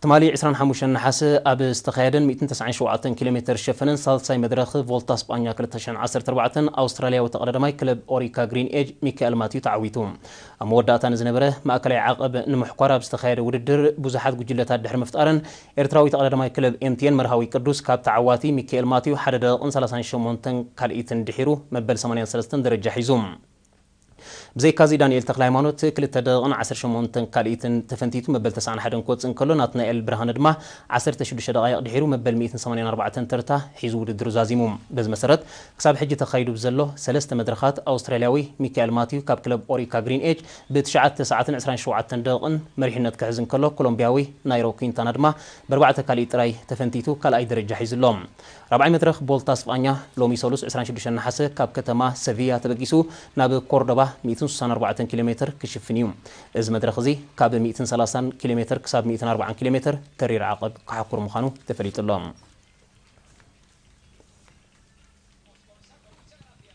ትማሊ ዕስራን ሓሙሽተን ነሓሰ ኣብ ዝተኻየደን ሚእትን ተስዓን ሸውዓተን ኪሎ ሜተር ዝሸፈነን ሳልሳይ መድረኽ ቮልታ ስጳኛ ክልተ ሽሕን ዓሰርተ ኣርባዕተን ኣውስትራልያዊ ተቐዳዳማይ ክለብ ኦሪካ ግሪን ኤጅ ሚካኤል ማትዩ ተዓዊቱ። ኣብ መወዳእታ ንዝነበረ ማእከላይ ዓቐብ ንምሕኳር ኣብ ዝተኻየደ ውድድር ብዙሓት ጉጅለታት ድሕሪ ምፍጣረን ኤርትራዊ ተቐዳዳማይ ክለብ ኤምቲኤን መርሃዊ ቅዱስ ካብ ተዓዋቲ ሚካኤል ማትዩ ሓደ ደቂቕን ሰላሳን ሸሞንተን ካልኢትን ድሒሩ መበል ሰማንያን ሰለስተን ደረጃ ሒዙ። ብዘይካዚ ዳንኤል ተክለ ሃይማኖት ክልተ ደቂቕን ዓሰርተ ሸሞንተን ካልኢትን ተፈንቲቱ መበል ተስዓን ሓደን ክወፅእ እንከሎ ናትናኤል ብርሃነ ድማ ዓሰርተ ሽዱሽተ ደቃይቕ ድሒሩ መበል ሚእትን ሰማንያን ኣርባዕተን ተርታ ሒዙ ውድድሩ ዛዚሙ። በዚ መሰረት ክሳብ ሕጂ ተኻይዱ ብዘሎ ሰለስተ መድረኻት ኣውስትራልያዊ ሚካኤል ማትዩ ካብ ክለብ ኦሪካ ግሪን ኤጅ ብትሽዓተ ሰዓትን ዕስራን ሸውዓተን ደቂቕን መሪሕነት ክሕዝ እንከሎ ኮሎምቢያዊ ናይሮ ኩንታና ድማ ብኣርባዕተ ካልኢት ጥራይ ተፈንቲቱ ካልኣይ ደረጃ ሒዙ ኣሎ። ራብዓይ መድረኽ ቦልታ ስጳኛ ሎሚ ሰሉስ ዕስራን ሽዱሽተን ነሓሰ ካብ ከተማ ሰቪያ ተበጊሱ ናብ ኮርዶባ ሚእትን ስሳን ኣርባዕተን ኪሎ ሜተር ክሽፍን እዩ። እዚ መድረኽ እዚ ካብ ሚእትን ሰላሳን ኪሎ ሜተር ክሳብ ሚእትን ኣርባዓን ኪሎ ሜተር ተሪር ዓቐብ ክሓኩር ምዃኑ ተፈሊጡ ኣሎ።